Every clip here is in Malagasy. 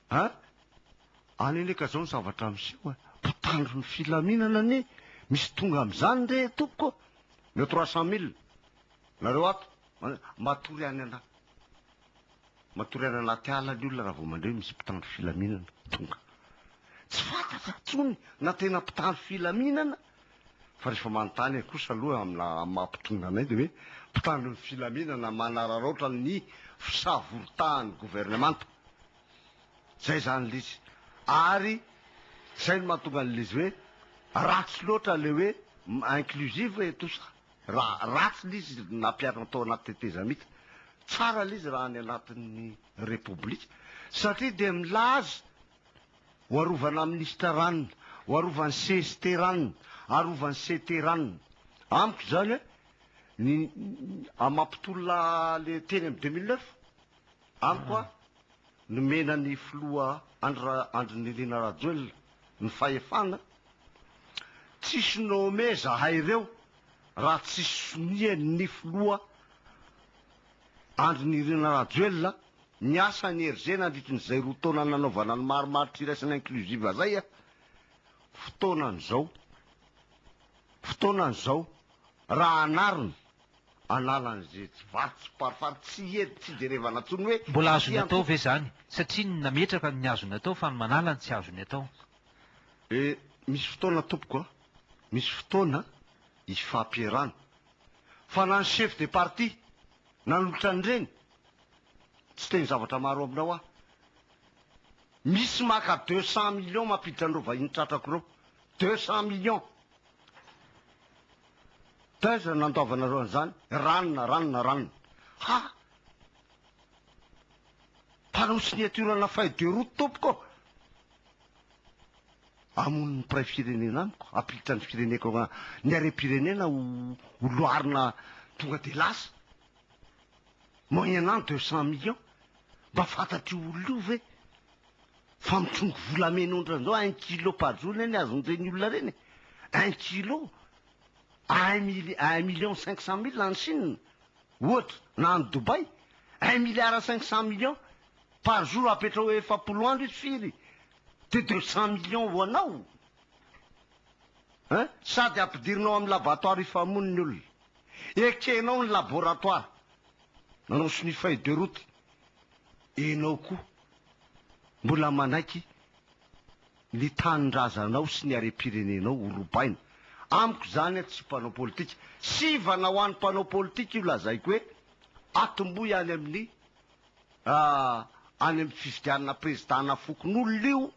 A! Any anie ka zao ny zavatra miseho e! Mpitandro ny filaminana anie misy tonga amin'izany re tompoko ô! Omeo 300 mille nareo ato, matory any ana, matory any anaty ala ny olona raha vao mandre misy mpitandro filaminana tonga. Tsy fantatra intsony na tena mpitandro filaminana fa rehefa manontany kosa aloha amina amin'ny maha mpitondra anay dia hoe mpitandro ny filaminana manararaotra ny fisavorontahan'ny governemanta. Zay zany le izy. Ary zay no mahatonga an'le izy hoe ratsy loatra le hoe inclusive et tout ça. Raha ratsy le izy nampiharina tao anaty tetezamita. Tsara le izy raha any anatin'ny repoblika. Satria dia milaza ho arovana minisitra ranona, ho arovan'ny cst ranona, arovan'ny CT ranona. Amiko izany ny mampitolona le teny amin'ny 2009, amiko a, nomena ny filoha Andry Andry Nirina Rajoelina ny fahefana, tsisy nommé zahay ireo raha tsisy sonian'ny filoha Andry Nirina Rajoelina, niasa ny RG nandritry ny zay 2 taona nanaovana ny marimaritra iraisana inclusive zay a, fotoanan'izao, fotoanan'izao raha anarina analan'izay tsy vato tsy parifary tsy edy tsy jerevana intsony hoe Mbola azony atao ve zany? Satria ny nametraka ny azony atao fa ny manala ny tsy azony atao. E, misy fotoana tompoko a, misy fotoana ifampiarahana. Fa na ny chef de parti nanolotra an'ireny, tsy teny zavatra maro aminao aho. Misy maka 200 millions mampiditra an'ireo vahiny tratrako ireo. 200 millions. Taiza no nandoavanareo an'izany? Ranona, ranona, ranona. Ha! Mpanao signature-na feuille de route tompoko ô! Hamono ny mpiray firenena amiko, hampiditra ny fireneko ny harem-pirenena ho ho loarina tonga dia lasa. Moyennant 200 millions. Mba fantatr'io olona io ve fa mitrongy volamena ohatran'izao un kilo par jour anie azon'ireny olona ireny e. Un kilo, un mille, 1 500 000 any Chine ohatra na any Dubaï. 1 milliard 500 millions par jour apetrao 40 andro izy firy? De 200 millions ho anao. Hein? Sady ampidirinao amin'ny laboratoire ifamono ny olona. Ekenao ny laboratoire. Nanao sonia feuille de route. Enao koa mbola manaiky ny tanindrazanao sy ny harem-pirenenao ho robaina. Amiko izany tsy mpanao politika. Sivana ho an'ny mpanao politika io lazaiko hoe atombohy any amin'ny any amin'ny fifidianana prezidana fokonolona io.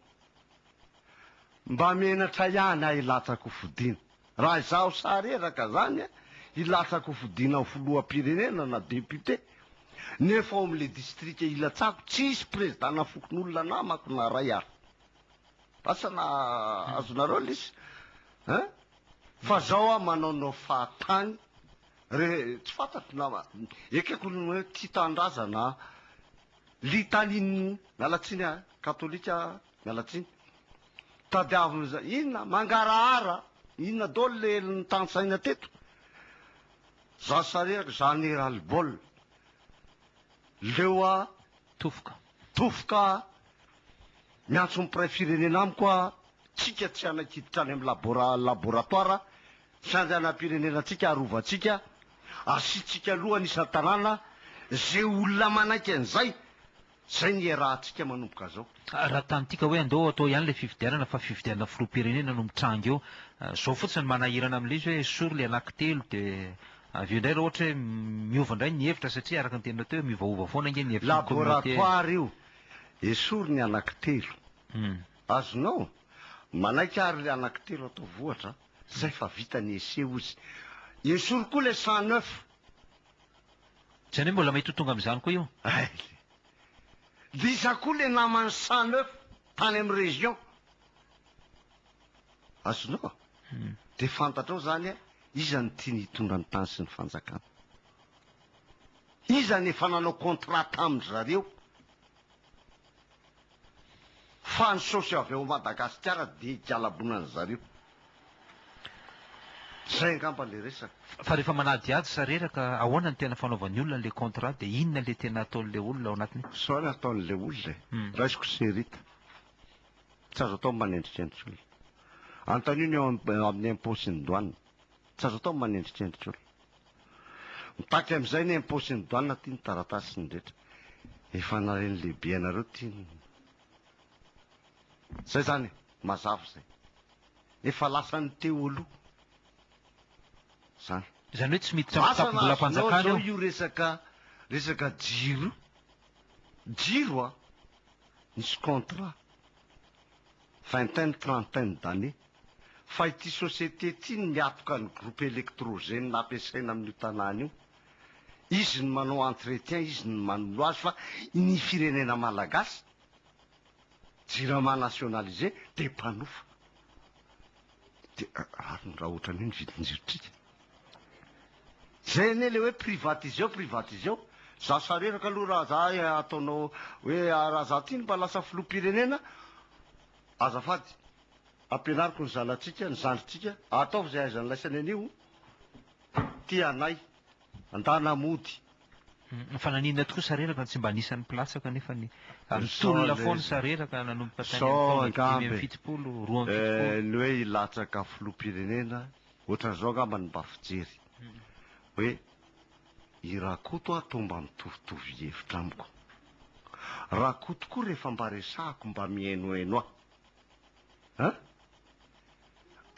Mba menatra ihany aho hilatsaka ho fidiana. Raha izaho sareraka zany hilatsaka ho fidiana ho filoham-pirenena na député, nefa ao amin'ilay distrika hilatsako tsisy prezidana fokonolona namako na ray ary. Asa na azonareo lesy hein? Fa zao aho manaonao fahatany re tsy fantatro na ekeko ny hoe tia tanindrazana litanie miala tsiny aho katolika miala tsiny tadiavina inona mangarahara inona daholo le nitantsaina teto za sareraka za ras-le-bol leo a Tofoka. Tofoka miantso ny mpiray firenena amiko a tsika tsy hanakiditra any amin'ny labora laboratoire fiandrianam-pirenena antsika arovantsika asiantsika lohany isan-tanàna zay olona manaiky an'izay zay ny iarahantsika manomboka zao. Raha tantika hoe andao atao ihany ilay fifidianana fa fifidianana filoham-pirenena no mitranga eo, zao fotsiny manahirana amin'ilay izy hoe esory ilay anankitelo dia avy eo indray raha ohatra hoe miova indray ny hevitra satria araka ny teninao teo hoe miovaova foana ange ny hevitry ny communauté. Laboratoire io, esory ny anankitelo. Azonao? Manaiky ary ilay anankitelo atao vohatra, zay fa vita ny essai ozy. Esory koa ilay 109. Izany hoe mbola mety ho tonga amin'izany koa io? Ay! Disa koa le naman'ny 109 tany amin'ny région. Azonao? De fantatrao zany a, iza no tiany hitondra ny tany sy ny fanjakana. Iza no efa nanao contrat tamin-dry zareo. Fa ny saosy avy ao Madagasikara dia higalabonan'ny zareo. Zay angamba le resaka. Fa rehefa manadihady sareraka, ahoana ny tena fanaovan'ny olona an'le contrat dia inona le tena ataon'le olona ao anatiny? Sao ny ataon'le olona e. Raisiko Serita. Tsy azo atao ny manendrikendrika olona. Anontanio ny eo amin'ny impôt sy ny douane. Tsy azo atao ny manendrikendrika olona. Mitaky amin'izay ny impôt sy ny douane aty ny taratasy sy ny rehetra. Efa naren'ny lehibe anareo ty ny. Zay zany e. Mazava zay. Efa lasan'ny teo aloha zany. Izany hoe tsy miditra amin'ny Asa na azonao kitapom-bolam-panjakana zao io? io resaka resaka jiro io. Jiro a! Nisy contrat vingtaine trentaine d'années fa ity société ity no miatoka ny groupe électrogène ampiasaina amin'io tanàna io. Izy no manao entretien, izy no manolo azy fa ny firenena malagasy Jirama nationalisé dia mpanofa. Dia rariny raha ohatran'io ny vidin-jirontsika. Zay anie le hoe privatiseo privatiseo. Za sareraka aloha raha za ataonao hoe raha za ty no mba lasa filoham-pirenena, azafady ampianariko ny zanatsika, ny zandrintsika, ataovy zay ahaizan'laisany an'io, tianay. Andana mody. Fa naninona tokoa Sareraka no tsy mba anisan'ny mpilatsaka nefa ny nitolona foana Sareraka nanomboka tany amin'ny taona 75, 72. Ny hoe hilatsaka filoham-pirenena ohatran'izao angamba no mba fijery hoe i Rakoto aho toa mba mitovitovy hevitra amiko. Rakoto koa rehefa mba resahako mba mihainohaino ahy. An?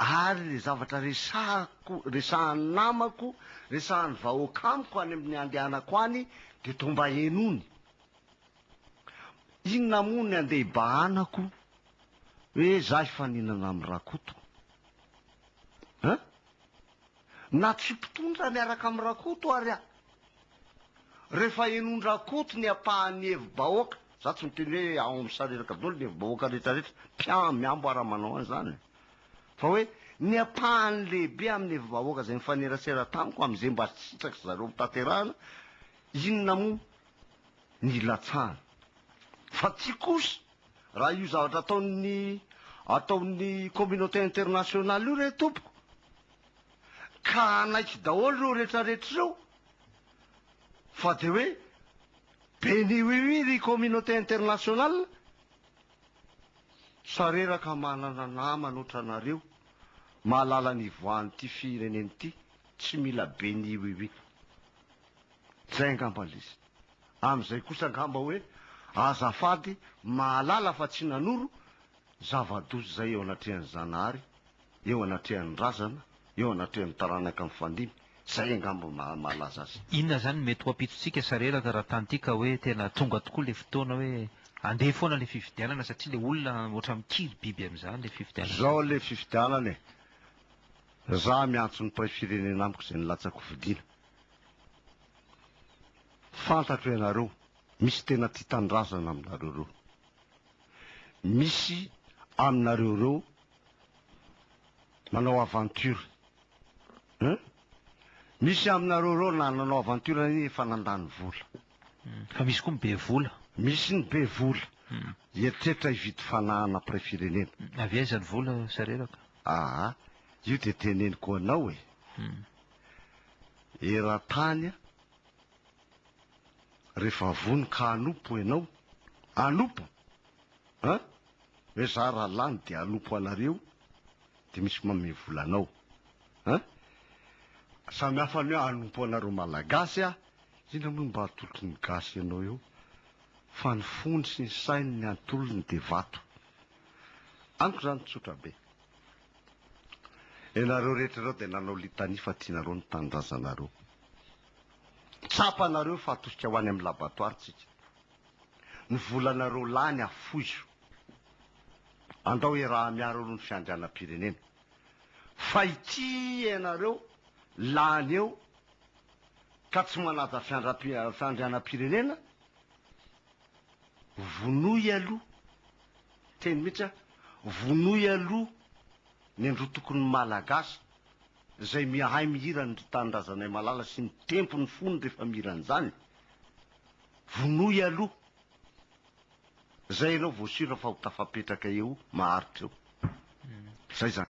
Ary le zavatra resahako, resahan'ny namako, resahan'ny vahoaka amiko any amin'ny andehanako any dia toa mba henony. Inona moa ny andeha hibahanako hoe za hifaninana amin'i Rakoto? An? Na tsy mpitondra miaraka amin'i Rakoto ary aho. Rehefa henon-dRakoto ny ampahan'ny hevi-bahoaka, za tsy miteny hoe ao amin'ny sareraka daholo ny hevi-bahoaka rehetrarehetra, mpiam, mihambo ary manao an'izany e. Fa hoe ny ampahany lehibe amin'ny hevi-bahoaka izay nifanerasera tamiko amin'izay mba sitraky zareo hotanterahana, inona moa ny hilatsahana. Fa ty kosa, raha io zavatra ataon'ny ataon'ny communauté internationale io re tompoko, Ka hanaiky daholo ireo retraretra ireo fa dia hoe béni oui oui ry communauté internationale, sareraka manana namana otranareo mahalala ny hivoahan'ity firenena ity tsy mila béni oui oui. Zay angamba le izy. Amin'izay kosa angamba hoe azafady mahalala fa tsy nanoro zava-doza izay eo anatrehan'i Zanahary eo anatrehan'ny razana, eo anatrehan'ny taranaka mifandimby, zay angamba mahalaza azy. Inona zany no mety ho ampitsontsika Sareraka raha tany ity ka hoe tena tonga tokoa le fotoana hoe andeha foana le fifidianana satria le olona ohatran'ny mikiry biby amin'izany le fifidianana. Zao le fifidianana e! Za miantso ny mpiray firenena amiko izay nilatsaka ho fidiana. Fantatro ianareo, misy tena tia tanindrazana aminareo ireo. Misy aminareo ireo manao aventure hein? Misy aminareo ireo na nanao aventure anie efa nandany vola. Fa misy koa ny be vola. Misy ny be vola. Hieritreritra hividy fanahana mpiray firenena. Avy aiza ny vola Sareraka? Aa, io dia teneniko anao e. Eran-tany a, rehefa vonoka hanompo ianao, hanompo an! Hoe za raha lany dia hanompo anareo dia misy manome vola anao an! Samy hafa ny hoe hanompo anareo Malagasy aho, inona moa no mba atolotry ny gasy anao eo fa ny fony sy ny sainy ny atolony dia vato. Amiko izany tsotra be. Ianareo rehetra ireo dia nanao litania fa tianareo ny tanindrazanareo. Tsapanareo fa atosika ho any amin'ny laboratoire tsika. Ny volanareo lany afoizo. Andao iaraha-miaro aloha ny fiandrianam-pirenena. Fa ity ianareo lany eo ka tsy manaja fiandrianam-pirenena, vonoy aloha, teny mihitsy aho, vonoy aloha ny androtokon'ny Malagasy izay miahay mihira ny Ry Tanindrazanay Malala sy mitempo ny fony rehefa mihira an'izany. Vonoy aloha. Zay ianao vao sur fa ho tafapetraka eo maharitra eo. Zay zany.